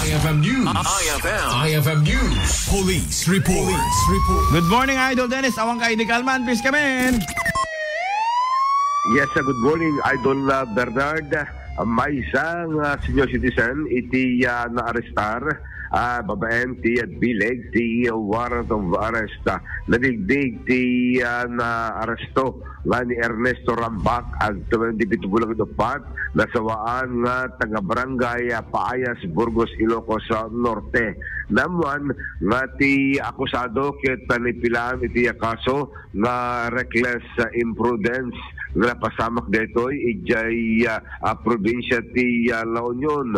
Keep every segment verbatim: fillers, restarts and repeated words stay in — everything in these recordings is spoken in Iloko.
I F M News. I F M. I F M News. Police report. Police report. Good morning, Idol Dennis. Awan ka, Idi Kalman. Please come in. Yes, uh, good morning, Idol, uh, Bernard. Uh, maysa nga senior citizen iti, uh, naarestar, uh, babaen ti, uh, bileg ti, uh, warrant of arrest. Uh, nadigdig ti, uh, naaresto nga ni Ernesto Rambak, agto ti pito puluh ket uppat, nasawaan nga taga-barangay, ah, Paayas, Burgos, Ilocos, ah, Norte. Naammuan nga ti akusado ket naipilaan iti kaso nga reckless, ah, imprudence nga napasamak daytoy idiay, ah, ah, probinsia ti, ah, La Union.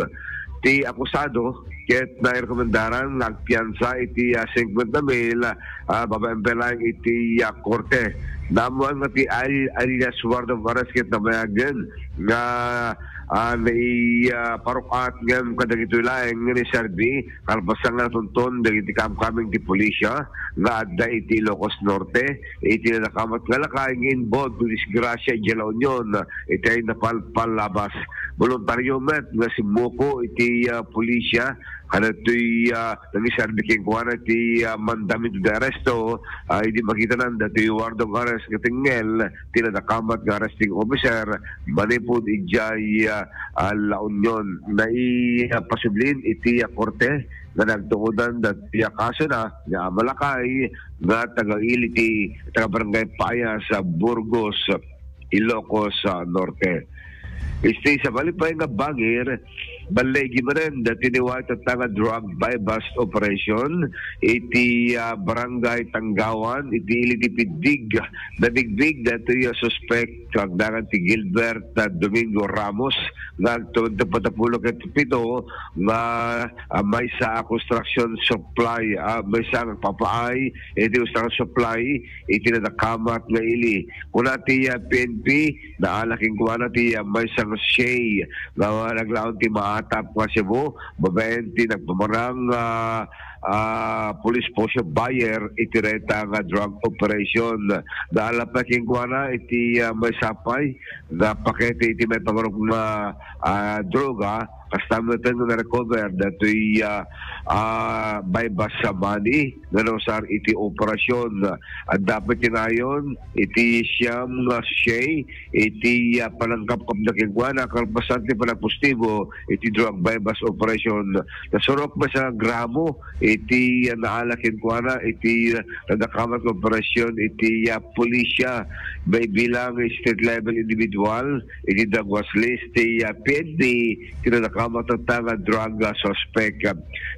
Ti akusado ket nairekomendaran nga agpiansa iti, ah, singkwenta mil, ah, babaen pay laeng iti, ah, korte. Naammuan nga ti al-, alias warrant of arrest ket nabayagen nga, ah, nai-, ah, paruk-at ngem kadagitoy laeng nga ni Serbi, kalpasan nga natunton dagiti kamkameng ti pulisya nga adda iti Ilocos Norte, iti nadakamat nga lakay nga involved ti disgrasya idiay La Union, iti napalpal labas. Boluntario met nga simmuko iti, ah, pulisya, kadagitoy, ah, nangiserbi kenkuana ti, ah, mandamiento de arresto, ah, idi makitanan datoy warrant of arrest nga tengngel ti nadakamat nga arresting officer manipud idiay, ah, ah, La Union. Nai-, ah, pasublin iti, ah, korte nga nagtuodan datoy a kasona nga malakay nga taga-ili ti taga-barangay Paayas, Burgos, Ilocos, ah, Norte. Iti sabali pay nga bangir, balligi manen dati ni White tatta nga drug buy-bust operation iti, ah, Barangay Tanggawan, iti ili ti Piddig. Nabigbig dati, ah, suspek, agdangan ti Gilbert, ah, Domingo Ramos, nga agtulod ti patapulo ket pito nga, ah, maysa a construction supply, ah, maysa nga papaay iti construction supply iti nadakamat nga ili. Kuna ti, ah, P N P, naala kenkuana ti, ah, maysa nga siyay nga naglaon ti maatap nga Cebu, babaen ti nagpamarang, ah, ah, police posture buyer iti dayta nga drug operation. Naala pay kenkuana iti, ah, maysa pay nga pakete iti maipamarok nga, ah, droga, kasta met nga na-recover datoy, ah, ah, buy-bust money nga nausar iti operasyon. Adda pay kanayon iti siam nga siyay iti, ah, panangkapkapna kenkuana kalpasan ti panagpustibo iti drug buy-bust operation. Nasurok met sa gramo iti, ah, naala kenkuana iti, ah, nadakamat nga operasyon iti, ah, pulisya. Maibilang street level individual iti dagwas list ti, ah, P N P, ti nadakamat tatta nga drug, ah, suspect.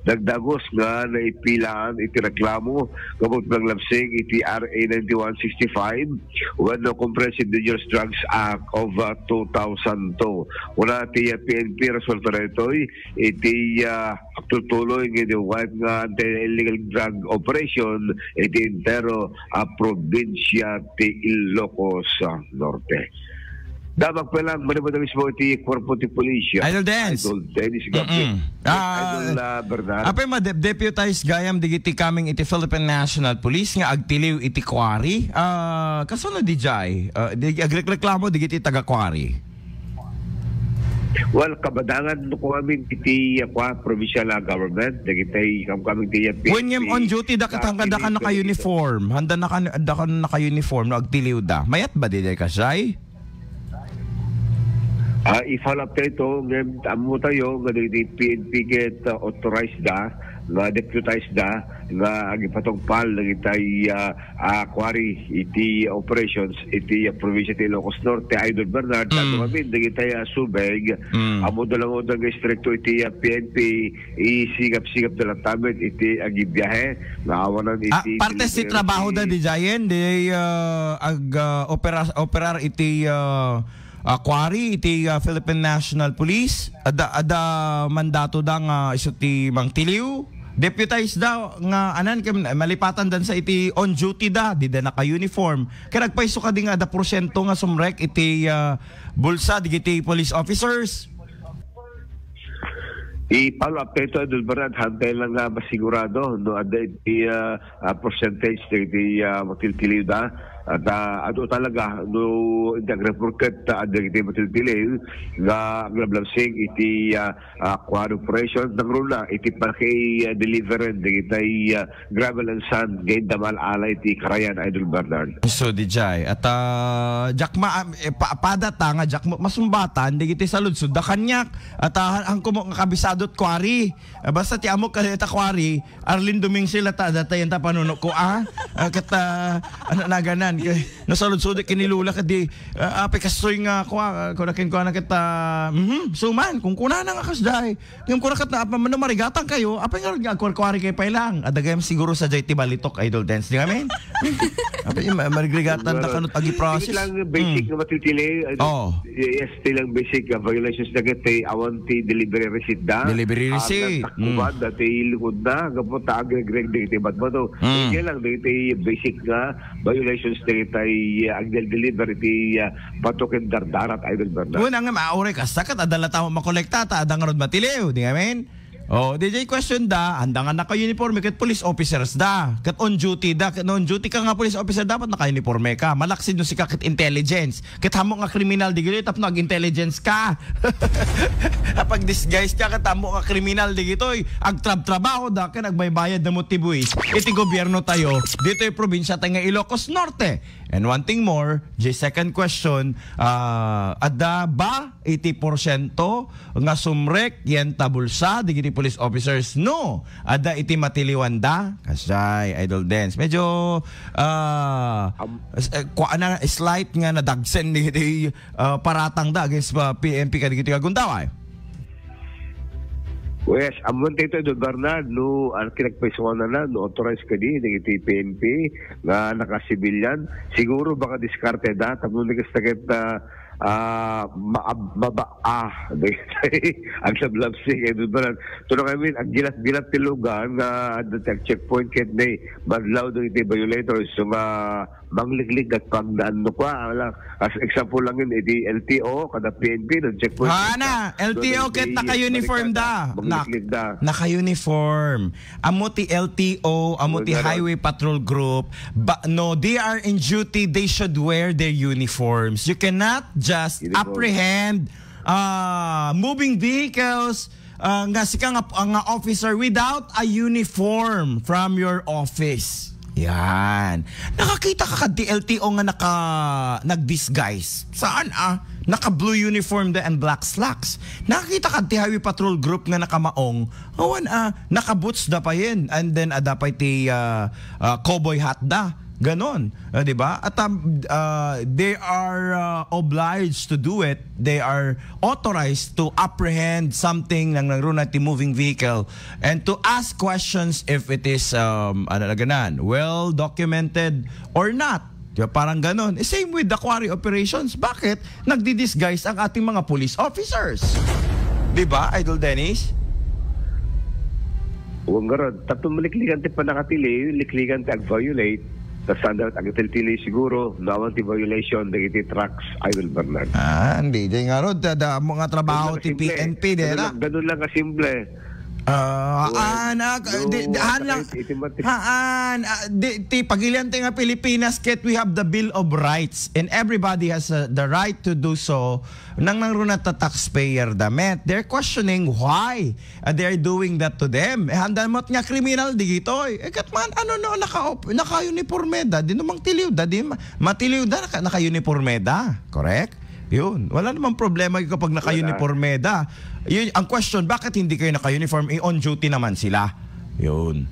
Nagdagos nga naipilaan iti reklamo gapu ti panglabsing iti R A ninety-one sixty-five wenno Comprehensive Dangerous Drugs Act of, ah, two thousand two. Una ti, ah, P N P resulta daytoy iti, ah, agtutuloy nga iti white nga anti-illegal drug operation iti entero a probinsya ti Ilocos, ah, Norte. Damag pa lang, manipod mismo iti kuerpo ti pulisya. Idol Dance. Idol Dennis Gabriel. Mm-mm. Yes, Ah, Idol, ah, Bernard. Apay ma-, dep-, deputize gayam digiti coming iti Philippine National Police nga agtiliw iti quarry. Ah, kasano di jay? Ah, di, agrekreklamo digiti taga quarry. Well, kabadangan no kung amin iti, ah, kwa, provincial, ah, government, dagiti kam-, kami iti, ah, P N P, When ngem on duty da, ah, katangka da ka iti naka-uniform, handa naka, da ka naka-uniform, no, agtiliw da. Mayat ba di, di ka, Shai? Ah, i-follow up tayo ito, ngem ammo tayo, nga di, di P N P ket, ah, authorized da, nga deputized da, nga agipatungpal, dagitay, ah, ah, quarry iti operations iti, ah, probinsya ti Ilocos Norte, Idol Bernard, Mm. Ano kami, dagitay, ah, subeng, Mm. Amo da lang nga istrikto iti, ah, P N P, isigap-sigap da lang tamet iti agibiahe, nga awanan Ah, iti parte ti delivery trabaho da ti di jayen, di, ah, ag, ah, opera-, operar iti, ah, ah, quarry, iti, ah, Philippine National Police, ada, ada mandato da nga isu ti mangtiliw. Deputized da nga anan ken malipatan dan sa iti on duty da, di da naka-uniform. Kaya nagpaiso ka di nga da porsyento nga sumrek iti, ah, bulsa digiti police officers. I-follow up tayo ito, Idol Bernard. Hantay lang nga masigurado, no, ada iti, ah, ah, percentage dagiti, ah, matiltiliw da. At, ah, adu talaga, no, inda agreport ket, ah, adda iti matiltiliw nga aglablabsing iti, ah, ah, quarry operation, nangruna iti panaki, ah, delivery dagiti, ah, gravel and sand, nga inda maal-ala iti karayan, Idol Bernard. So, di jay. At, ah, diak ma-, eh, pa-, pada ta nga diak ma-, masumbatan, dagiti saludsod da kaniak. At, ah, han-, hanko mo nga kabisado ti quarry. Ah, basta ti ammok kadayta quarry, Arlene Dumingsil, at, ah, datayan ta panuno ko, ah. Ah, ket, ah, ano naganan, kay, nasaludsod ket ni Lola, ket di, ah, apay kastoy nga, kua, kuna ken, kuna ket, ah, mhm, suman, kung kunana nga kasjay. Ngem kuna ket na, apa, no marigatan kayo, apay ngarud nga agkuarkuari kayo pay lang. Adda gayam siguro sadiay ti balitok, Idol Dens, di ngamin? Apay, ma-, marigatan da kano agi process. Lang basic nga matiltili, Idol. Oh. Yes, ti lang basic nga violations na ket, eh, awan ti delivery receipt da. Delivery receipt. Ang takbuhan da, ti likod na, gapu ta agregreg dagiti batbato. Mm. Kaya lang, dagiti basic nga violations dagiti, eh, agdel-deliver iti, eh, bato ken dardarat, Idol Bernard. Una nga, mauray kasta ket adda la tao makolekta, ta adda ngarud matiliw, di ngamin? Oh, di jay question da, anda nga naka-uniforme ket police officers da, ket on duty da, ket no on duty ka nga police officer, dapat naka-uniforme ka. Malaksid no sika ket intelligence. Ket hammok nga kriminal, di gitoy tapno ag-intelligence ka. Apag-disguise ka ket hammok nga kriminal, di gitoy agtrabtrabaho da, ken agbaybayad da mo ti buwis iti gobierno tayo, ditoy probinsia tayo nga Ilocos Norte. And one thing more, the second question, ah, adda ba iti porsiento nga sumrek yen tabulsa digiti police officers? No, adda iti matiliwanda. Kasjay, Idol Dens. Medyo, ah, s-, eh, kuana, slight nga nadagsen digiti, ah, paratang da against, ah, P N P kadigiti agundaway. Wes, ammon tayo ito, Idol Bernard, no, ang kinagpaisungan na, no, authorized kadi, dagiti P N P, nga naka-civilian, siguro baka diskarte da, tapno di kasta ket, ah, ah, ma-, maba-, ah, aglablabsing, Idol Bernard. Ito na kami, ang gilat-gilat ti lugar, nga, adda ti checkpoint, ket ni, madlaw, dagiti violators, so nga, mangliglig ket pagdaan no kua, ala, as example lang yun, iti L T O, kada P N P, no, checkpoint. Ha, na, L T O ket naka-uniform da. Mangliglig da. Naka-uniform. Amo ti L T O, amo ti Highway Patrol Group. Ba, no, they are in duty, they should wear their uniforms. You cannot just apprehend, uh, moving vehicles, ah, nga sika nga, nga officer without a uniform from your office. Yan. Nakakita ka kadti L T O nga naka, nag-disguise? Saan, ah? Naka-blue uniform da and black slacks. Nakakita kadti Highway Patrol Group nga nakamaong? Awan, ah, naka-boots da pa yen. And then, ada pa iti, ah, ah, cowboy hat da. Ganon, ah, di ba? At, um, ah, they are, ah, obliged to do it. They are authorized to apprehend something nang nangruna ti moving vehicle and to ask questions if it is, um, ano na ganan, well documented or not. Di ba? Parang ganon. Eh, same with the quarry operations. Bakit nagdi-disguise ang ating mga police officers? Di ba, Idol Dennis? Wen ngarud, tapno maliklikan ti pannakatiliw, liklikan ti ag-violate, ta saan da met agtiltiliw siguro, no awan ti violation dagiti trucks, Idol Bernard. Ah, di, di ngarud, da, da, amo nga trabaho ti P N P, di na? Ganun lang kasimple. Ah, ah, na, di, di, han lang, haan, ah, di, ti pagilian ti nga Pilipinas, ket we have the Bill of Rights, and everybody has, uh, the right to do so. Nang nangruna ta taxpayer da met. They're questioning why, uh, they're doing that to them. Eh, handa met nga kriminal digitoy. Eh, ket man, ano no, naka-, naka-uniforme da, di no mangtiliw da, di ma-, matiliw da, naka-, naka-uniforme da. Correct? Yun. Wala namang problema yun kapag naka-uniforme da. Yun, ang question, bakit hindi kayo naka-uniform? Eh, on duty naman sila. Yun.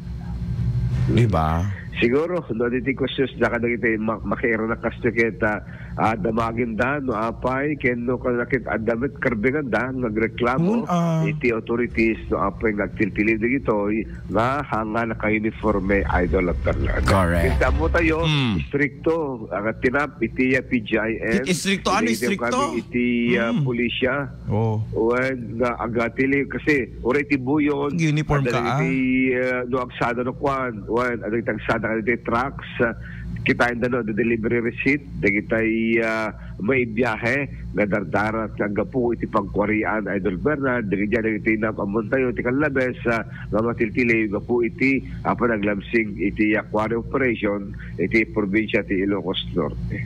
Di ba? Siguro, no, diti questions da kadagiti ma-, makiirnak kasto ket, ah, ah, damagenda, no, apay, ken no, kadagiti adda met karbenganda nga agreklamo iti authorities, no, apay nga agtiltiliw digitoy nga hanga naka-uniforme, Idol at Bernard. Correct. Kita mo tayo, stricto, ang tinap, iti, ah, P G I N. It-, stricto, ano, iti stricto? Kami, iti, ah, pulisya. Oh. Wen nga agatili kasi uray ti buyon, uniform ka, ah. Iti, ah, no agsada no kuan, wen, ano iti agsada ka iti trucks, ah, Kitaen da no, the delivery receipt, dagitay ah, maibiyahe nga dardarat nga gapu iti pagkuarian, Idol Bernard, dagiti dagiti naam-ammontayo ti kallabes ah, nga matiltiliw gapu iti ah, panaglamsing iti ah, quarry operation iti probinsya ti Ilocos Norte.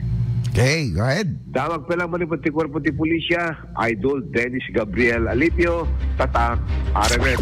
Okay, go ahead. Damag pa lang manipod ti kuerpo ti pulisya, Idol Dennis Gabriel Alipio, Tatak, R M N.